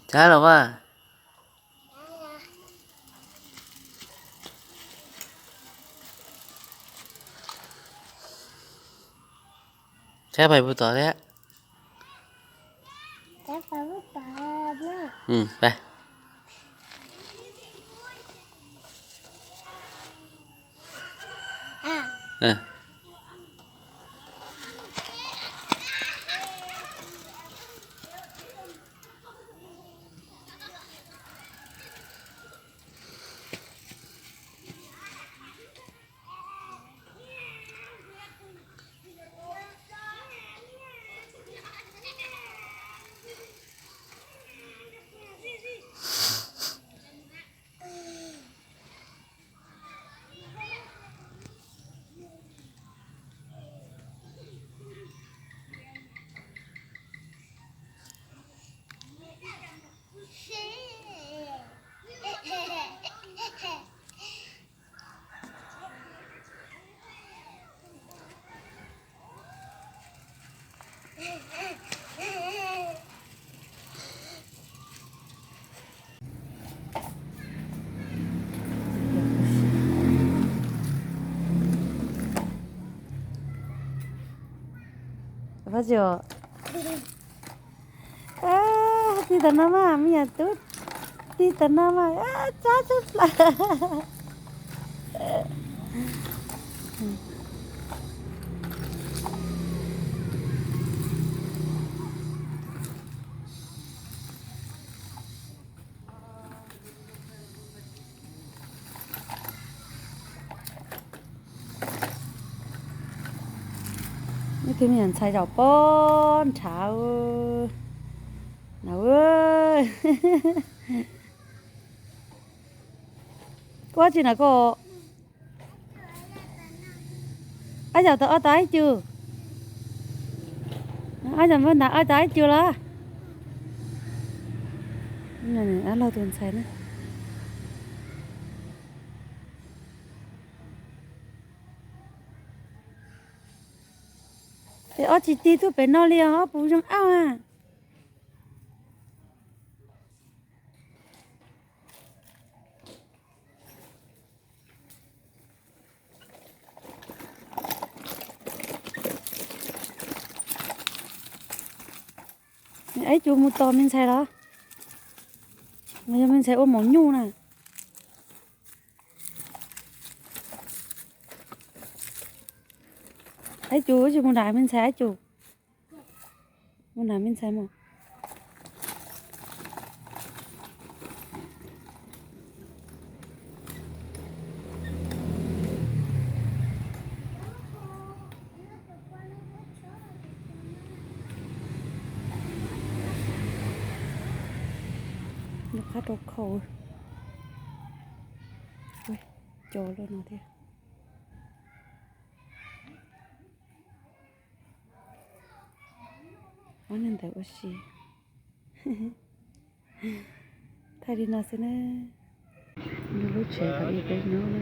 Tsab los mas. Tsab pais puag tod thiab. Tig tau no mas, me nyuam tub, tig tau no mas, tsab tshaj plaws. Ib tug me nyuam ntxhais zaum pob nrhav na. Koj ua dab tsi na koj? Ab, zaum tau ob tog ib cug. Ab, zaum npag nrad ob tog ib cug los? Ab, laug tus ntxhais na. Es ob tsis tig tuaj pem no li os, puas zoo ab a? Ib cug mus tos me ntxhais los? Mas yog me ntxhais ua maum nyuj na. Ib cug tsis mus nram me ntxhais, ib cug mus nram me ntxhais mas. Noj qab rau khau. Co loj no thiab. Ob neeg ntawd ua si. Thaij li no xwb na. Lub tsev kom ib peb hnub na.